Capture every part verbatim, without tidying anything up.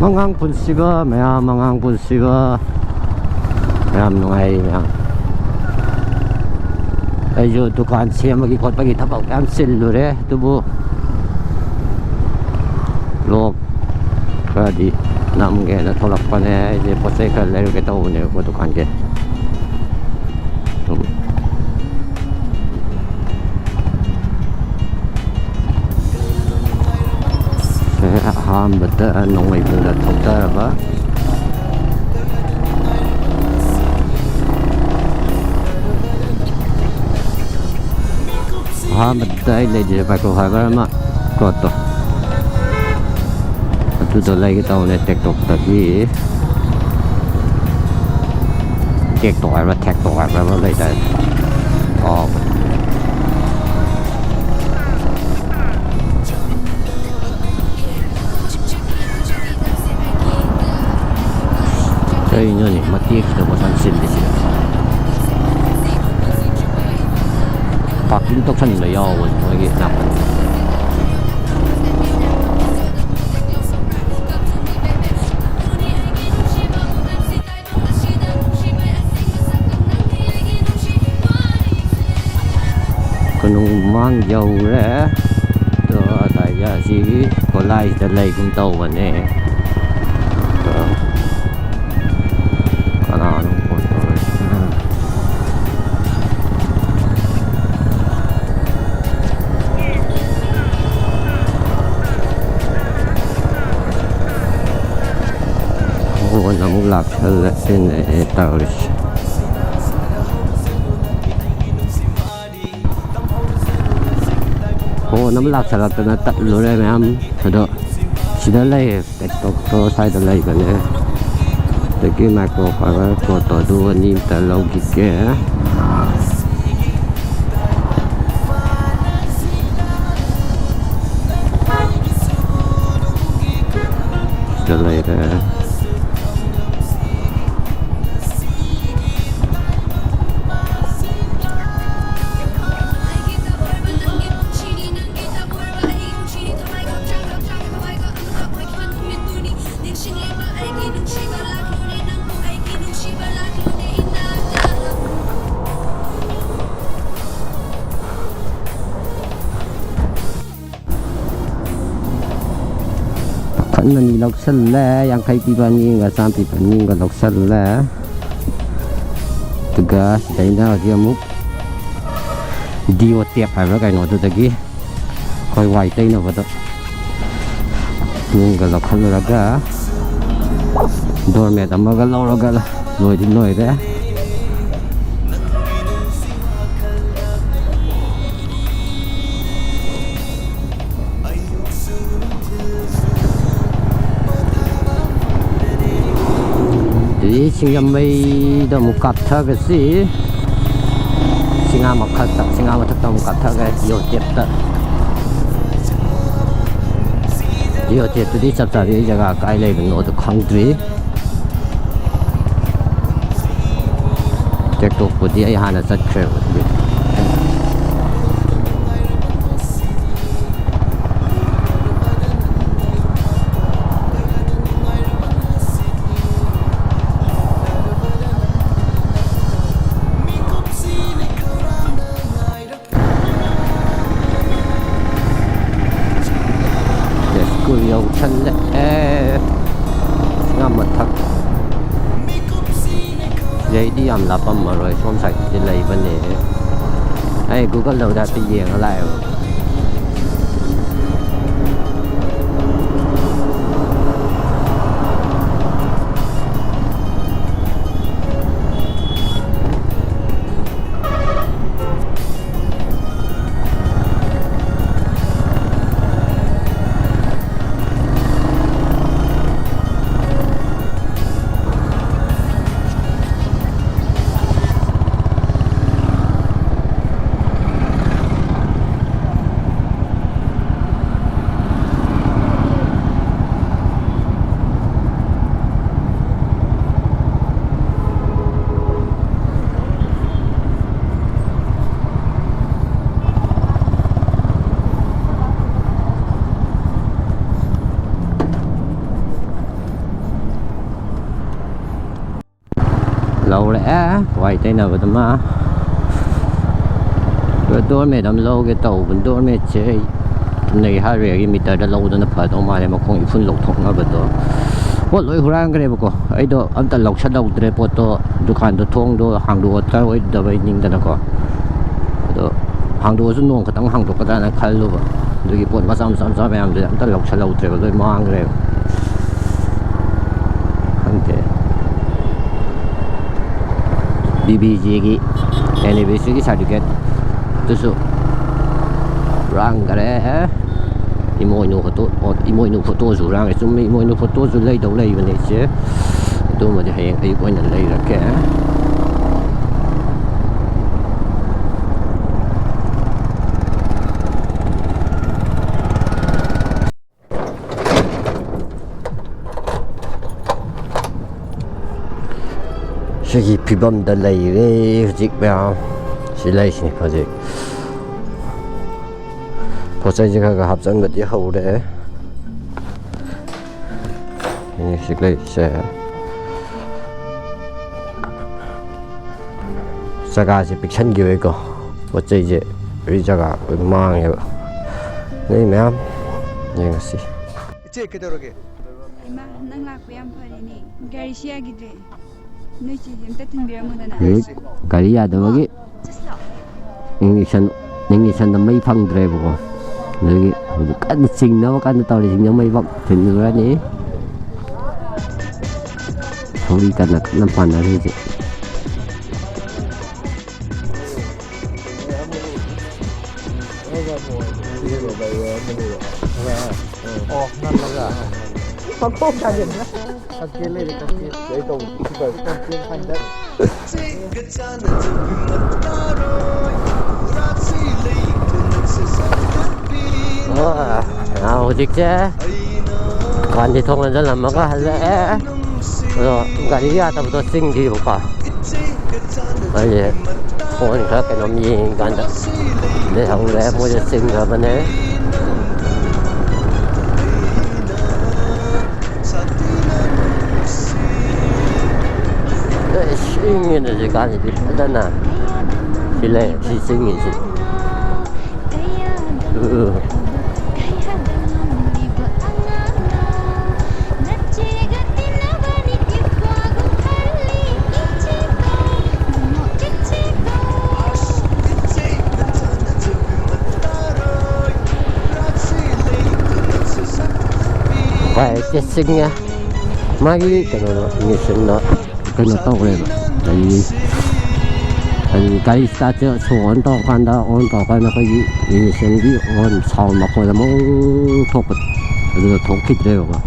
ꯑꯉꯥꯡ ꯄꯨꯟꯁꯤꯕ ꯃꯌꯥꯝ, ꯑꯉꯥꯡ ꯄꯨꯟꯁꯤꯕ ꯃꯌꯥꯝ, ꯅꯨꯡꯉꯥꯏꯔꯤ ꯃꯌꯥꯝ꯫ ꯑꯩꯁꯨ ꯗꯨꯀꯥꯟ ꯁꯦꯝꯕꯒꯤ ꯈꯣꯠꯄꯒꯤ ꯊꯕꯛ ꯃꯌꯥꯝ ꯆꯤꯜꯂꯨꯔꯦ, ꯑꯗꯨꯕꯨ vlog ꯈꯔꯗꯤ ꯅꯝꯒꯦꯅ ꯊꯣꯛꯂꯛꯄꯅꯦ꯫ ꯑꯩꯁꯦ ꯄꯣꯠ ꯆꯩ ꯈꯔ ꯂꯩꯔꯨꯒꯦ ꯇꯧꯕꯅꯦꯕꯀꯣ, ꯗꯨꯀꯥꯟꯒꯤ꯫ ꯁꯨꯝ ꯑꯍꯥꯟꯕꯗ ꯅꯣꯡꯃꯩꯕꯨꯡꯗ ꯊꯧꯊꯔꯕ꯫ ꯑꯍꯥꯟꯕꯗ ꯑꯩ ꯂꯩꯗꯣꯏꯁꯦ micro fiber ꯑꯃ, ꯀ꯭ꯂꯣꯠꯇꯣ꯫ ꯑꯗꯨꯗꯣ ꯂꯩꯒꯦ ꯇꯧꯕꯅꯦ, ꯇꯦꯛꯇꯣꯛꯇꯒꯤ꯫ ꯇꯦꯛꯇꯣꯛ ꯍꯥꯏꯕ꯭ꯔꯥ, ꯊꯦꯛꯇꯣꯛ ꯍꯥꯏꯕ꯭ꯔꯥ ꯑꯃ ꯂꯩꯗꯥꯏ? ꯑꯣ꯫ ꯀꯩꯅꯣꯅꯦ, ꯃꯇꯦꯛꯁꯤꯗ ꯄꯣꯠꯁꯥꯟ ꯁꯤꯜꯂꯤꯁꯦ? ꯄꯥꯔꯀꯤꯡ ꯇꯧꯁꯟꯕ ꯌꯥꯎꯕꯅꯤ ꯃꯣꯏꯒꯤ ꯅꯥꯀꯟꯗ꯫ ꯀꯣꯅꯨꯡ ꯃꯃꯥꯡ ꯌꯧꯔꯦ꯫ ꯑꯗꯣ ꯑꯗꯥꯏꯗ ꯑꯁꯤꯒꯤ ꯒꯣꯂꯥꯏꯁꯤꯗ ꯂꯩꯒꯨꯝ ꯇꯧꯕꯅꯦ꯫ ꯑꯗꯣ ꯀꯅꯥꯅꯣ ꯐꯣꯟ ꯇꯧꯔꯛꯏꯁꯤꯅ? ꯐꯣꯟ ꯑꯃꯨꯛ ꯂꯥꯛꯁꯜꯂꯛꯑꯦꯅꯦ ꯇꯧꯔꯤꯁꯦ꯫ ꯐꯣꯟ ꯑꯃ ꯂꯥꯛꯁꯜꯂꯛꯇꯅ ꯇꯠꯂꯨꯔꯦ ꯃꯌꯥꯝ꯫ ꯑꯗꯣ ꯁꯤꯗ ꯂꯩꯔꯦ, ꯇꯦꯛꯇꯣꯛꯇꯣ ꯁ꯭ꯋꯥꯏꯗ ꯂꯩꯕꯅꯦ꯫ ꯑꯗꯒꯤ micro fiber ꯀ꯭ꯂꯣꯠꯇꯣ ꯑꯗꯨ ꯑꯅꯤ ꯑꯝꯇ ꯂꯧꯈꯤꯒꯦ꯫ ꯁꯤꯗ ꯂꯩꯔꯦ꯫ ꯑꯅꯤ ꯂꯧꯁꯜꯂꯦ, ꯌꯥꯡꯈꯩ ꯄꯤꯕ ꯑꯅꯤ ꯑꯃꯒ ꯆꯥꯝꯃ ꯄꯤꯕ ꯑꯅꯤ ꯑꯃꯒ ꯂꯧꯁꯜꯂꯦ꯫ ꯑꯗꯨꯒ ꯁꯤꯗꯩꯅ ꯍꯧꯖꯤꯛ ꯑꯃꯨꯛ ꯗꯤꯑꯣ ꯇꯦꯞ ꯍꯥꯏꯕ꯭ꯔꯥ ꯀꯩꯅꯣꯗꯨꯗꯒꯤ ꯑꯩꯈꯣꯏ ꯋꯥꯏ ꯇꯩꯅꯕꯗꯣ ꯅꯨꯡꯒ ꯂꯧꯈꯠꯂꯨꯔꯒ ꯗꯣꯔꯃꯦꯠ ꯑꯃꯒ ꯂꯧꯔꯒ ꯂꯣꯏꯗꯤ ꯂꯣꯏꯔꯦ꯫ ꯑꯗꯨꯗꯤ ꯁꯤꯡꯖꯃꯩꯗ ꯑꯃꯨꯛ ꯀꯥꯞꯊꯔꯁꯤ꯫ ꯆꯤꯡꯉꯥ ꯃꯈꯥꯗ, ꯆꯤꯡꯉꯥ ꯃꯊꯛꯇ ꯑꯃꯨꯛ ꯀꯥꯞꯊꯔꯒ ꯌꯣꯇꯦꯞꯇ꯫ ꯌꯣꯇꯦꯞꯇꯨꯗꯤ ꯆꯞ ꯆꯥꯕꯤ ꯑꯩ ꯖꯒꯥ ꯀꯥꯏ ꯂꯩꯕꯅꯣꯗꯣ ꯈꯪꯗ꯭ꯔꯤ꯫ ꯇꯦꯛꯇꯣꯛꯄꯨꯗꯤ ꯑꯩ ꯍꯥꯟꯅ ꯆꯠꯈ꯭ꯔꯦꯕ ꯑꯗꯨꯗꯤ꯫ ꯁ꯭ꯀꯨꯜ ꯌꯧꯁꯜꯂꯛꯑꯦ꯫ ꯉꯥ ꯃꯊꯛ꯫ ꯁꯤꯗꯩꯗꯤ ꯌꯥꯝ ꯂꯥꯞꯄꯝꯃꯔꯣꯏ, ꯁꯣꯝ ꯁꯥꯏꯠꯇꯗꯤ ꯂꯩꯕꯅꯦ꯫ ꯑꯩ ꯒꯨꯒꯜꯗꯕꯨꯗꯤ ꯍꯥꯏꯐꯦꯠ ꯌꯦꯡꯉ ꯂꯥꯛꯑꯦꯕ꯫ ꯂꯧꯔꯛꯑꯦ ꯋꯥꯏ ꯇꯩꯅꯕꯗꯨꯃ꯫ ꯑꯗꯣ ꯗꯣꯔꯃꯦꯠ ꯑꯃ ꯂꯧꯒꯦ ꯇꯧꯕꯅꯤ꯫ ꯗꯣꯔꯃꯦꯠꯁꯦ ꯑꯩ ꯆꯨꯝꯅꯒꯤ ꯍꯥꯏꯋꯦꯒꯤ ꯃꯤꯇꯔꯗ ꯂꯧꯕꯗꯨꯅ ꯐꯗꯧ ꯃꯥꯜꯂꯦ, ꯃꯈꯣꯡ ꯏꯐꯨꯟ ꯂꯧꯊꯣꯛꯅꯕꯗꯣ꯫ ꯄꯣꯠ ꯂꯣꯏ ꯍꯨꯔꯥꯟꯈ꯭ꯔꯦꯕꯀꯣ꯫ ꯑꯩꯗꯣ ꯑꯝꯇ ꯂꯧꯁꯜꯍꯧꯗ꯭ꯔꯦ ꯄꯣꯠꯇꯣ, ꯗꯨꯀꯥꯟꯗꯣ ꯊꯣꯡꯗꯣ ꯍꯥꯡꯗꯣꯛꯑꯔꯣꯏꯗꯕꯩ ꯅꯤꯡꯗꯅꯀꯣ꯫ ꯑꯗꯣ ꯍꯥꯡꯗꯣꯛꯑꯁꯨ ꯅꯣꯡ ꯈꯛꯇꯪ ꯍꯥꯡꯗꯣꯛꯀꯗ꯭ꯔꯥꯅ ꯈꯜꯂꯨꯕ꯫ ꯑꯗꯨꯒꯤ ꯄꯣꯠ ꯃꯆꯥ ꯃꯆꯥ ꯃꯆꯥ ꯃꯌꯥꯝꯗꯨꯗꯤ ꯑꯝꯇ ꯂꯧꯁꯜꯍꯧꯗ꯭ꯔꯦꯕ, ꯂꯣꯏ ꯃꯥꯡꯈ꯭ꯔꯦꯕ꯫ ꯈꯪꯗꯦ꯫ ꯕꯤ ꯕꯤ ꯖꯤꯒꯤ ꯑꯦꯅꯤꯚꯔꯁꯔꯤꯒꯤ ꯁꯥꯔꯇꯤꯐꯤꯀꯦꯠ ꯑꯗꯨꯁꯨ ꯍꯨꯔꯥꯟꯈꯔꯦ꯫ ꯏꯃꯣꯏꯅꯨ ꯐꯣꯇꯣ, ꯑꯣ, ꯏꯃꯣꯏꯅꯨ ꯐꯣꯇꯣꯁꯨ ꯍꯨꯔꯥꯟꯈ꯭ꯔꯦ꯫ ꯆꯨꯝꯃꯤ, ꯏꯃꯣꯏꯅꯨ ꯐꯣꯇꯣꯁꯨ ꯂꯩꯗꯧ ꯂꯩꯕꯅꯦ ꯏꯆꯦ꯫ ꯑꯗꯨꯃꯗꯤ ꯍꯌꯦꯡ ꯑꯌꯨꯛ ꯑꯣꯏꯅ ꯂꯩꯔꯒꯦ꯫ ꯁꯤꯒꯤ ꯐꯤꯕꯝꯗ ꯂꯩꯔꯦ ꯍꯧꯖꯤꯛ ꯃꯌꯥꯝ꯫ ꯁꯤ ꯂꯩꯁꯤꯅꯤ ꯍꯧꯖꯤꯛ꯫ ꯄꯣꯠ ꯆꯩꯁꯦ ꯈꯔ ꯈꯔ ꯍꯥꯞꯆꯤꯟꯕꯗꯤ ꯍꯧꯔꯦ꯫ ꯁꯤ ꯂꯩꯁꯦ꯫ ꯖꯒꯥꯁꯦ ꯄꯤꯛꯁꯟꯈꯤꯕꯩꯀꯣ, ꯄꯣꯠ ꯆꯩꯁꯦ ꯂꯣꯏ ꯖꯒꯥ ꯂꯣꯏ ꯃꯥꯡꯉꯦꯕ꯫ ꯅꯣꯏ ꯃꯌꯥꯝ ꯌꯦꯡꯉꯁꯤ꯫ ꯏꯆꯦ, ꯀꯩꯗꯧꯔꯒꯦ? ꯏꯃꯥ, ꯅꯪ ꯂꯥꯛꯄ ꯌꯥꯝ ꯐꯔꯦꯅꯦ꯫ ꯒꯥꯔꯤꯁꯨ ꯌꯥꯈꯤꯗ꯭ꯔꯦ꯫ ꯅꯣꯏ ꯆꯦꯁꯦ ꯑꯝꯇ ꯊꯤꯟꯕꯤꯔꯝꯃꯨꯗꯅ꯫ ꯍꯧꯖꯤꯛ ꯒꯥꯔꯤ ꯌꯥꯗꯕꯒꯤ ꯆꯠꯁꯤꯂꯥꯎ꯫ Ignition, ignitionꯗ ꯃꯩ ꯐꯪꯗ꯭ꯔꯦꯕꯀꯣ꯫ ꯑꯗꯨꯒꯤ ꯍꯧꯖꯤꯛ ꯀꯟꯅ ꯆꯤꯡꯅꯕ ꯀꯟꯅ ꯇꯧꯔꯤ꯫ ꯆꯤꯡꯅꯕ ꯃꯩ ꯐꯪ ꯊꯤꯟꯕꯤꯔꯅꯤ꯫ ꯊꯧꯔꯤ ꯀꯟꯅ ꯀꯟꯅ ꯄꯥꯟꯅꯔꯤ ꯍꯧꯖꯤꯛ꯫ ꯑꯣ, ꯅꯜꯂꯒ꯫ ꯃꯈꯣꯡ ꯊꯥꯡꯖꯤꯟꯕ꯫ ꯀꯛꯆꯦꯡ ꯂꯩꯔꯦ, ꯀꯛꯆꯦꯡ꯫ ꯀꯛꯆꯦꯡ ꯐꯥꯏꯟꯗꯔ꯫ ꯑꯥ, ꯍꯧꯖꯤꯛꯁꯦ ꯒꯥꯟꯙꯤ ꯊꯣꯡ ꯂꯣꯟꯁꯤꯜꯂꯝꯃꯒ ꯍꯜꯂꯛꯑꯦ꯫ ꯑꯗꯣ ꯒꯥꯔꯤ ꯌꯥꯗꯕꯗꯣ ꯆꯤꯡꯗ꯭ꯔꯤꯕꯀꯣ꯫ ꯑꯩꯁꯦ ꯐꯣꯟ ꯈꯔ ꯀꯩꯅꯣꯝ ꯌꯦꯡꯉꯤꯀꯥꯟꯗ ꯂꯩꯍꯧꯔꯦ, ꯃꯣꯏꯗ ꯆꯤꯡꯈ꯭ꯔꯕꯅꯦ꯫ ꯑꯦꯁ, ꯏꯪꯉꯦꯅꯦ ꯍꯧꯖꯤꯛꯀꯥꯟꯁꯤꯗꯤ ꯐꯖꯅ꯫ ꯁꯤ ꯂꯩ, ꯁꯤ ꯆꯤꯡꯉꯤꯁꯤ꯫ ꯎ꯫ ꯆꯤꯡꯉꯦ꯫ ꯃꯥꯒꯤ ꯀꯩꯅꯣꯗꯣ, ꯏꯟꯖꯤꯟꯗꯣ ꯀꯩꯅꯣ ꯇꯧꯈ꯭ꯔꯦꯕ꯫ ꯀꯔꯤ, ꯀꯔꯤ, ꯒꯥꯔꯤ ꯁ꯭ꯇꯥꯔꯠꯁꯦ ꯁꯣ ꯑꯣꯟ ꯇꯧꯔꯀꯥꯟꯗ, ꯑꯣꯟ ꯇꯧꯔꯀꯥꯟꯗ ꯑꯩꯈꯣꯏꯒꯤ ꯏꯟꯖꯤꯟꯒꯤ ꯍꯣꯔꯟ ꯁꯥꯎꯟ ꯃꯈꯣꯟ ꯑꯃ ꯊꯣꯛꯄꯗꯣ, ꯑꯗꯨꯗꯣ ꯊꯣꯛꯈꯤꯗ꯭ꯔꯦꯕꯀꯣ꯫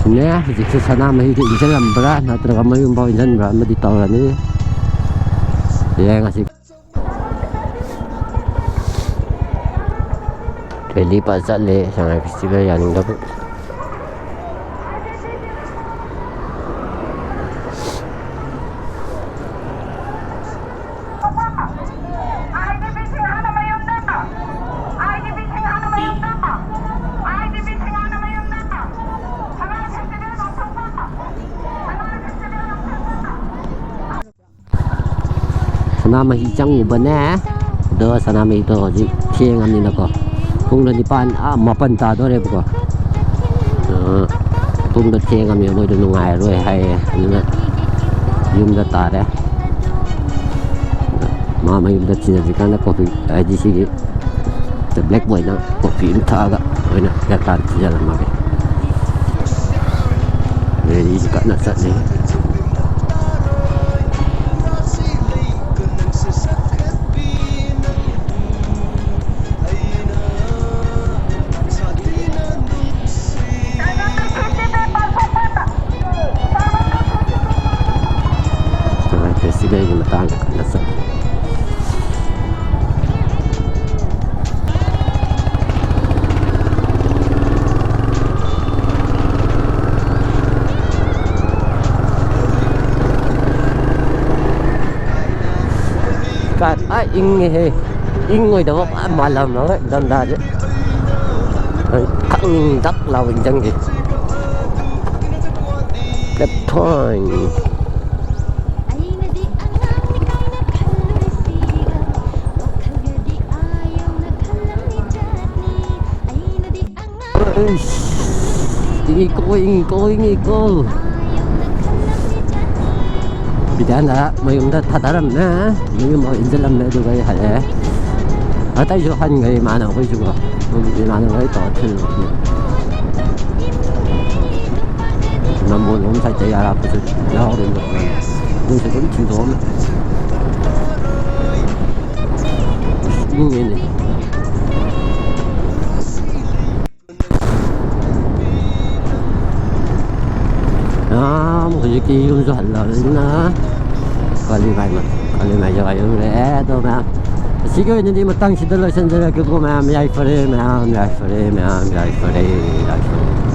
ꯁꯤꯅꯦ ꯍꯧꯖꯤꯛꯁꯦ ꯁꯅꯥꯃꯍꯤꯗ ꯏꯟꯁꯤꯜꯂꯝꯕ꯭ꯔꯥ ꯅꯠꯇ꯭ꯔꯒ ꯃꯌꯨꯝꯐꯥꯎ ꯏꯟꯁꯤꯟꯕ꯭ꯔꯥ ꯑꯃꯗꯤ ꯇꯧꯔꯅꯤ꯫ ꯌꯦꯡꯉꯁꯤ꯫ ꯔꯦꯂꯤ ꯄ ꯆꯠꯂꯦ ꯁꯉꯥꯏ ꯐꯦꯁꯇꯤꯚꯦꯜ ꯌꯥꯅꯤꯡꯗꯕ꯫ ꯁꯅꯥꯃꯍꯤ ꯆꯪꯉꯨꯕꯅꯦ꯫ ꯑꯗꯣ ꯁꯅꯥꯃꯍꯤꯗꯣ ꯍꯧꯖꯤꯛ ꯊꯦꯡꯉꯕꯅꯤꯅꯀꯣ, ꯄꯨꯡꯗꯣ ꯅꯤꯄꯥꯟ, ꯑꯥ, ꯃꯥꯄꯟ ꯇꯥꯗꯣꯔꯦꯕꯀꯣ꯫ ꯑ, ꯄꯨꯡꯗꯣ ꯊꯦꯡꯉꯕꯅꯤꯅ ꯃꯣꯏꯗꯣ ꯅꯨꯡꯉꯥꯏꯔꯔꯣꯏ ꯍꯥꯏꯌꯦ, ꯑꯗꯨꯅ ꯌꯨꯝꯗ ꯇꯥꯔꯦ꯫ ꯃꯥ ꯃꯌꯨꯝꯗ ꯊꯤꯟꯖꯗ꯭ꯔꯤꯀꯥꯟꯗ ꯀꯣꯐꯤ, ꯍꯥꯏꯗꯤ ꯁꯤꯒꯤ ꯕ꯭ꯂꯦꯛ ꯕꯣꯏꯅ ꯀꯣꯐꯤ ꯑꯃ ꯊꯛꯑꯒ ꯑꯩꯈꯣꯏꯅ ꯒ꯭ꯌꯥꯟ ꯇꯥꯅ ꯊꯤꯟꯖꯜꯂꯝꯃꯒꯦ꯫ ꯔꯦꯂꯤꯁꯤ ꯀꯟꯅ ꯆꯠꯂꯤ꯫ ꯁꯉꯥꯏ ꯐꯦꯁꯇꯤꯚꯦꯜꯒꯤ ꯃꯇꯥꯡꯗ ꯀꯟꯅ ꯆꯠꯂꯤ꯫ ꯀꯥꯏ, ꯑꯥ, ꯏꯪꯉꯦꯍꯦ꯫ ꯏꯪꯉꯣꯏꯗꯕ ꯃꯥ-, ꯃꯥꯜꯂꯝꯃꯒ ꯏꯪꯊꯝꯊꯥꯁꯦ꯫ ꯈꯪ ꯏꯪ ꯗꯛ ꯂꯥꯎꯕ ꯏꯪꯖꯪꯒꯦ꯫ ꯂꯦꯞꯊꯣꯏ꯫ ꯑꯩꯅꯗꯤ ꯑꯉꯥꯡꯅꯤ ꯀꯥꯏꯅ ꯈꯜꯂꯨꯔꯤꯁꯤꯒ, ꯋꯥꯈꯜꯒꯗꯤ ꯑꯥ ꯌꯧꯅ ꯈꯜꯂꯝꯃꯤ ꯖꯥꯠꯅꯤ꯫ ꯑꯩꯅꯗꯤ ꯑꯉꯥꯡ ꯑꯩꯁ, ꯏꯪꯉꯤꯀꯣ, ꯏꯪꯉꯤꯀꯣ, ꯏꯪꯉꯤꯀꯣ꯫ ꯕꯤꯗ꯭ꯌꯥꯅꯟꯗ ꯃꯌꯨꯝꯗ ꯊꯥꯗꯔꯝꯃꯦ, ꯃꯌꯨꯝ ꯏꯟꯁꯤꯜꯂꯝꯃꯦ, ꯑꯗꯨꯒ ꯑꯩ ꯍꯜꯂꯛꯑꯦ꯫ ꯑꯇꯩꯁꯨ ꯍꯟꯈ꯭ꯔꯦ ꯏꯃꯥꯟꯅꯕꯈꯣꯏꯁꯨꯀꯣ꯫ ꯏꯃꯥꯟꯅꯕꯈꯣꯏ ꯇꯧꯔ ꯊꯤꯜꯂꯣ꯫ ꯅꯝꯕꯣꯜ ꯂꯣꯝ ꯁꯥꯏꯠꯇ ꯑꯔꯥꯞꯄꯁꯨ ꯌꯥꯎꯔꯦ꯫ ꯑꯗꯨꯁꯨ ꯑꯗꯨꯝ ꯊꯤꯟꯗꯣꯛꯑꯝꯃꯦ꯫ ꯏꯪꯉꯦꯅꯦ꯫ ꯃꯌꯥꯝ ꯍꯧꯖꯤꯛꯇꯤ ꯌꯨꯝꯁꯨ ꯍꯜꯂꯕꯅꯤꯅ ꯀꯥꯂꯤꯃꯥꯏ ꯃ-, ꯀꯥꯂꯤꯃꯥꯏ ꯖꯒꯥ ꯌꯧꯔꯦ꯫ ꯑꯗꯣ ꯃꯌꯥꯝ, ꯑꯁꯤꯒꯤ ꯑꯣꯏꯅꯗꯤ ꯃꯇꯥꯡꯁꯤꯗ ꯂꯣꯏꯁꯤꯟꯖꯔꯒꯦꯀꯣ ꯃꯌꯥꯝ꯫ ꯌꯥꯏꯐꯔꯦ ꯃꯌꯥꯝ, ꯌꯥꯏꯐꯔꯦ ꯃꯌꯥꯝ, ꯌꯥꯏꯐꯔꯦ, ꯌꯥꯏꯐꯔꯦ꯫